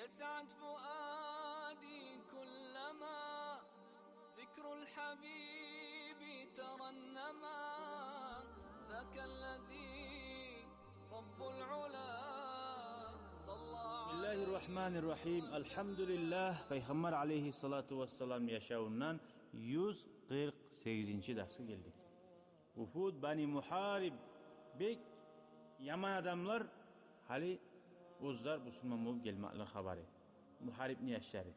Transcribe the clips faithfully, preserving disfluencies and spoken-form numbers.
سعد فؤادي كلما ذكر الحبيب ترنما، ذاك الذي رب العلا صلى عليه. بسم الله الرحمن الرحيم. الحمد لله. Пайхаммар алейгьиссалату вассалам яшавундан юз къыркъ сегизинчи дарсгъа гелдик. Вуфуд Бани Мухариб, бек яман адамлар, гьали оьзлер бусурман болуп гелмеклик хабары. Мухарибни яшлары,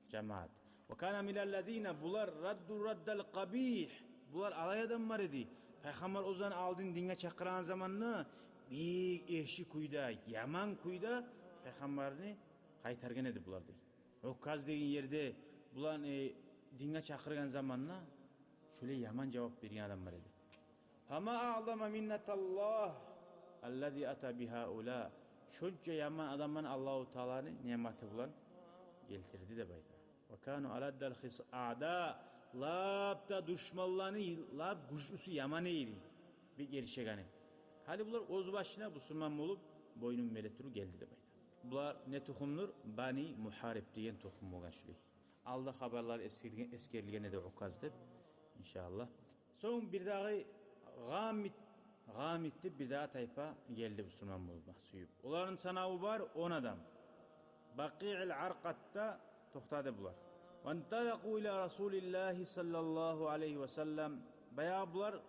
жамаат. Ва кана миналлазина, булар радду раддал къабигь. Булар алай адамлар эди. Пайхаммар оьзлени алдын динге чакъыргъан заманда бек эрши кюйде, яман кюйде пайхаммарны къайтаргъан эди булар, дей. Указ деген ерде буланы, э, динге чакъыргъан заманда шолай яман жавап берген адамлар эди. Фама аъзама миннаталлагь аллази ата бигьаула. Шонча яман адамланы Аллагьу Тааланы ниъматы булан гелтирди деп айта. Ва кану аладдал хис-, аъда, лап да душманланы лап гючлюсю, яманы эди. Бек эришегени. Гьали булар оьз башына бусурман болуп, бойнун бере туруп гелди деп айта. Булар не тухумдур? Бани Мухариб деген тухум болгъан шулай. Алда хабарлар эсгерилген, эсгерилген эди Указ деп, иншааллагь. Сонг бирдагъы Гъамит, Гъамит деп бирдагъы тайпа гелди бусурман болма сююп. Оланы санаву бар он адам. Бакъиъил Аркъатда токътады булар. Ванталакъу ила Расулиллагьи саллаллагьу алайгьи ва саллам. Баягъы булар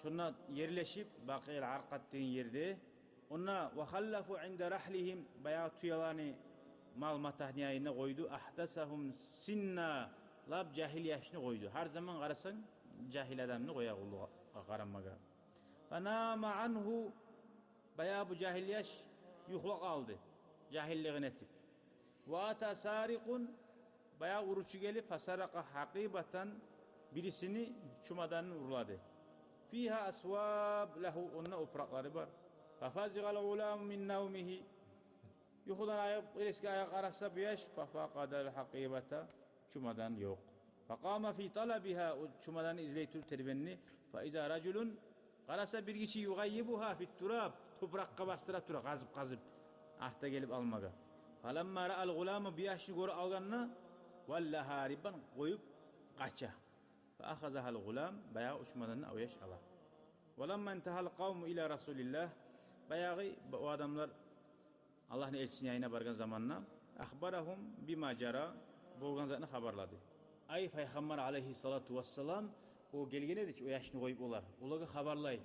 шонда ерлешип, Бакъиъил Аркъат деген ерде, онда, ва халлафу инда рахлигьим, баягъы тюелени мал-матагьны янында къойду, агьдасагьум синна, лап жагьил яшны къойду. Гьар заман къарасанг, жагьил адамны къоя къуллукъгъа, къарамагъа. Фанама ангьу, баягъы бу жагьил яш юхлап къалды, жагьиллигин этип. Ва ата сарикъун, баягъы уручу гелип, фасаракъа хьакъибатан, бирисини чумаданын урлады. Фигьа асваб лагьу, онда опуракълары бар. Фафазигъал гъуламу мин навмигьи. Юхудан айыкъ, эртенге айыкъ къараса бу яш, фафакъадал хьакъибата, чумадан ёкъ. Факъама фи талабигьа, о чумаданны излей туруп тербенди. Фаиза ражулун, къараса бир гиши, югъаййибугьа фит тураб, топуракъгъа бастыра тура, къазып-къазып, артда гелип алмагъа. Фаламма раал гъуламу, бу яшны гёрюп алгъанда, валла гьарибан, къоюп къача. Фаахазагьал гъулам, баягъы о чумаданны о яш ала. Валамма интагьал къавму ила Расулиллагь, баягъы о адамлар Аллагьны элчисини янына баргъан заманда, ахбарагьум бима жара, болгъан затны хабарлады. Ай Пайхаммар алайгьиссалату вассалам, о гелген эди чи, о яшны къоюп олар. Олагъа хабарлай.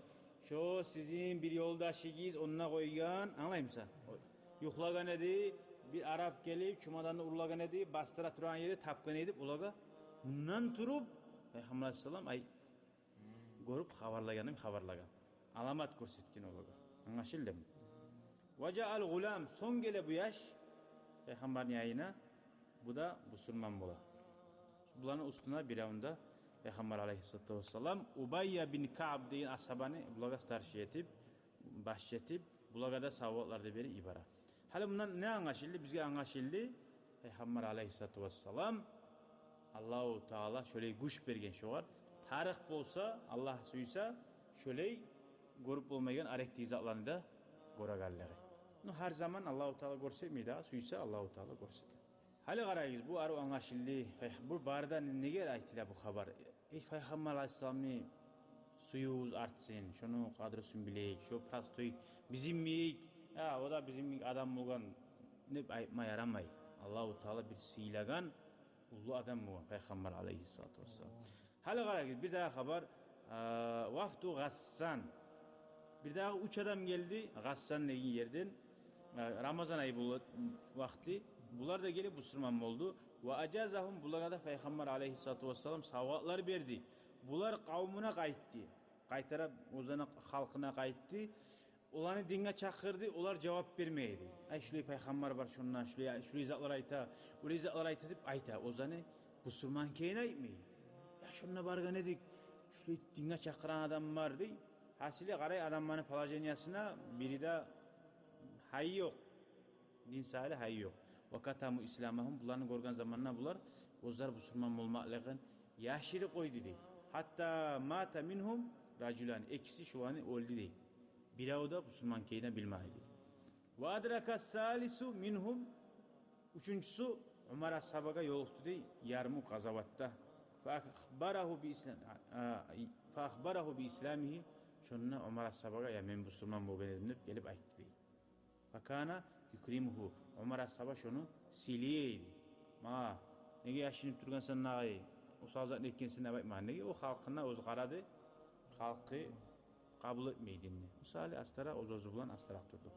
Шо сизин бир ёлдашыгъыз онда къойгъан, англаймысан? О юхлагъан эди, бир арап гелип, чумаданны урлагъан эди, бастыра турагъан ерде тапгъан эди деп олагъа. Мундан туруп, Пайхаммар алайгьиссалам, ай, гёрюп хабарлагъанын хабарлагъан. Аламат гёрсетген олагъа. Англашылдымы? Ва жаал гъулам, сонг геле бу яш Пайхаммарны янына, бу да бусурман бола. Буланы уьстюне биревюнде Пайхаммар алайгьиссалату вассалам Убайя бин Кааб деген асгьабаны булагъа старший этип, башчы этип, булагъа да савгъатлар да берип йибере. Гьали мундан не англашылды? Бизге англашылды, Пайхаммар алайгьиссалату вассалам, Аллагьу Таала шолай гюч берген шогъар. Тарыкъ болса, Аллагь сюйсе, шолай гёрюп болмайгъан арекдеги затланы да гёрегенлиги. Ну, гьар заман Аллагьу Таала гёрсетмей дагъы, сюйсе Аллагьу Таала гёрсете. Гьали къарайгъыз, бу арив англашылды. Пайх-, бу бары да не-, неге айтыла бу хабар? Эй, Пайхаммар алайгьиссаламны сюювюбюз артсын, шону къадрусун билейик, шо простой бизин йимик, я, о да бизин йимик адам болгъан деп айтма ярамай. Аллагьу Таала бир сыйлагъан уллу адам болгъан Пайхаммар алайгьиссалату вассалам. Гьали къарагъыз, бирдагъы хабар, а, вафду Гъассан. Бирдагъы уьч адам гелди Гъассан деген ерден, а, Рамазан ай бола вакъти. Булар да гелип бусурман болду. Ва ажазагьум, булагъа да Пайхаммар алайгьиссалату вассалам савгъатлар берди. Булар къавмуна къайтды. Къайтарып оьзлени халкъына къайтды. Оланы динге чакъырды, олар жавап бермей эди. Ай, шулай пайхаммар бар шондан, шулай, шулай затлар айта, олай затлар айта деп айта. Оьзлени бусурман экенин айтмай. Я, шонда баргъан эдик, шулай динге чакъырагъан адам бар дей. Гьасили, къарай адамланы положениясына, бири де гьайы ёкъ. Дин саялы гьайы ёкъ. Ва катаму исламагьум, буланы гёрген заманда булар оьзлер бусурман болмакълыгъын яшырып къойду дей. Гьатта мата мингьум ражулан, экиси шуланы оьлдю дей. Бирев де бусурман экенин билмей дей. Ва адрака салису мингьум, Уьчюнчюсю, Умар асгьабагъа ёлукъду дей, ярму къазаватда. Фа ахбарагьу би ислам-, а, фа ахбарагьу би исламигьи, шонда Умар асгьабагъа: «Я, мен бусурман болгъан эдим», — деп гелип айтды дей. Фа кана юкримугьу, Умар асгьаба шону сыйлай эди. «Ма, неге яшынып тургъансан дагъы, осал затны этгенсен», — деп айтмагъан. Неге? О халкъына оьзю къарады, халкъы къабул этмей динни. Мисалы, астаракъ, оьз-оьзю булан астаракъ турду.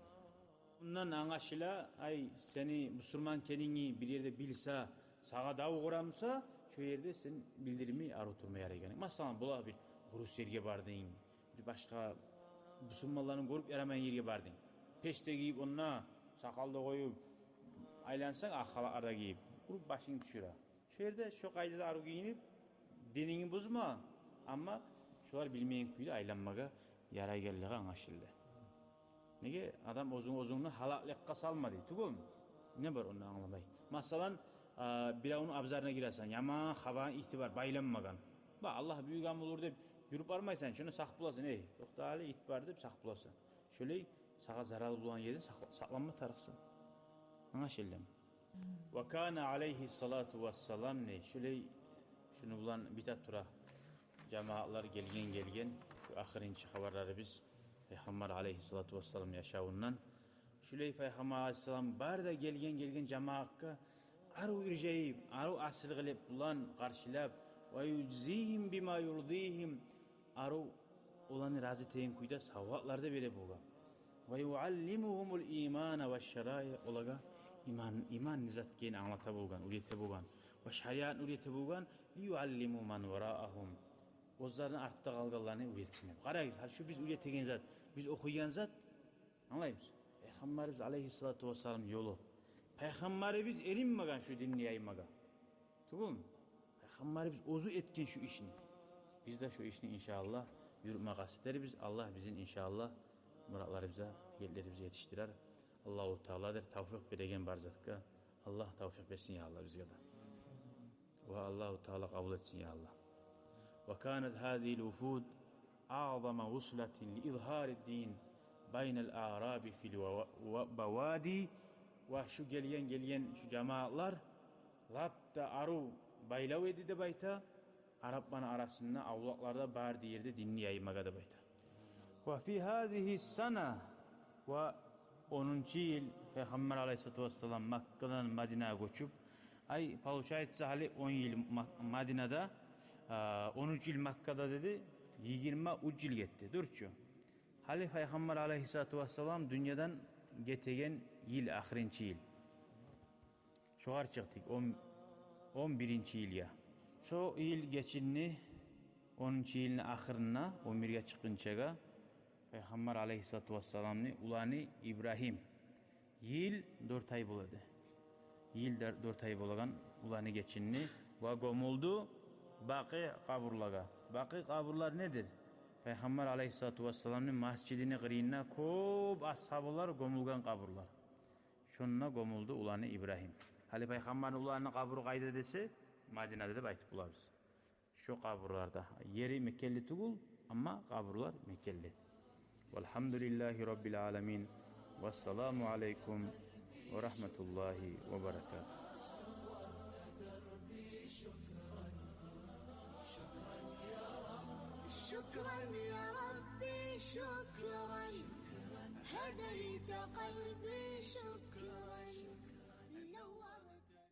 Мундан англашыла, ай, сени бусурман экенингни бир ерде билсе, сагъа дав къурамса, шо ерде сен билдирмей арив турма ярайгъанынг. Масала, бола, бир къуру ерге бардынг, бир башгъа бусурманланы гёрюп ярамайгъан ерге бардынг. Пеш де гийип, онда сакъал да къоюп айлансанг, акъ халатлар да гийип, уруп башынг тюшюре. Шо ерде шо къайдада арив гийинип, динингни бузма, амма шолар билмейген кюйде айланмагъа ярайгъанлыгъы англашылды. Неге? Адам оьзюнг-, оьзюнгню гьалекликге салма дей, тюгюлмю? Не бар онда англамай? Масала, а, биревню абзарына гиресен, яман хабагъан ити бар, байланмагъан. Ба, Аллагь буюргъан болур деп юрюп бармайсан, шону сакъ боласан, эй, токъта гьали, ит бар деп сакъ боласан. Шолай сагъа зарал болгъан ерден сакъ-, сакъланма тарыкъсан. Англашылдымы? Ва кана алайгьи салату вассалам, не, шулай, шуну булан бите тура жамаатлар гелген-гелген, шу ахырынчы хабарларыбыз Пайхаммар алайгьи салату вассалам яшавундан. Шулай Пайхаммар алайгьи салам бар да гелген-гелген жамаатгъа арив иржайып, арив асил къылып булан къаршылап, ва южзигьим бима юрдигьим, арив оланы рази этеген кюйде савгъатлар да бере болгъан. Ва юаллимугьумул имана ва шараи, олагъа иман, иман не зат экенин англата болгъан, уьйрете болгъан. Ва шариатны уьйрете болгъан, ли юаллиму ман вараагьум. Оьзлерден артда къалгъанланы уьйретсин деп. Къарагъыз, гьали шу биз уьйретеген зат, биз охуйгъан зат, англаймысыз? Пайхаммарыбыз алайгьи салату вассалам ёлу. Пайхаммарыбыз эринмеген шу динни яймагъа. Тюгюлмю? Пайхаммарыбыз оьзю этген шу ишни. Биз де шу ишни, иншааллагь, юрютме къаст этербиз. Аллагь бизин, иншааллагь, муратларыбызгъа, гелеклерибизге етишдирер. Аллагьу Тааладыр тавфикъ береген бар затгъа. Аллагь тавфикъ берсин, я Аллагь, бизге де. Ва Аллагьу Таала къабул этсин, я Аллагь. Ва канат гьазигьил вуфуд агъзама вуслатин ли изгьарид дин байнал аъраби фил ва-, ва-, бавади. Ва шу гелген-гелген шу жамаатлар лап да арив байлав эди деп айта, арапланы арасында, авлакъларда, бары ерде динни яймагъа деп айта. Ва фи гьазигьи сана, ва онунчу йыл Пайхаммар алайгьиссалату вассалам Маккадан Мадинагъа гёчюп, ай, получается, гьали он йыл Ма-, Мадинада, а, он уьч йыл Маккада деди, йигирма уьч йыл гетди. Дюр чю. Гьали Пайхаммар алайгьиссалату вассалам дюньядан гетеген йыл, ахырынчы йыл. Шогъар чыкъдыкъ, он, он биринчи йылгъа. Шо йыл гечинди, онунчу йылны ахырына, он бирге чыкъгъынчагъа, Пайхаммар алайгьиссалату вассаламны уланы Ибрагьим. Йыл дёрт ай бола эди. Йыл дёр-, дёрт ай болагъан уланы гечинди ва гёмюлдю Бакъи къабурлагъа. Бакъи къабурлар недир? Пайхаммар алайгьиссалату вассаламны масжидини къырыйында кёп асгьабалар гёмюлген къабурлар. Шонда гёмюлдю уланы Ибрагьим. Гьали Пайхаммарны уланны къабуру къайда десе, Мадинада деп айтып болабыз. Шо къабурларда. Ери мекенли тюгюл, амма къабурлар мекенли. Валгьамдулиллагьи раббил аламин. Вассаламу алайкум ва рагьматуллагьи ва баракатугь. شكرا يا ربي، شكرا. هديت قلبي، شكرا.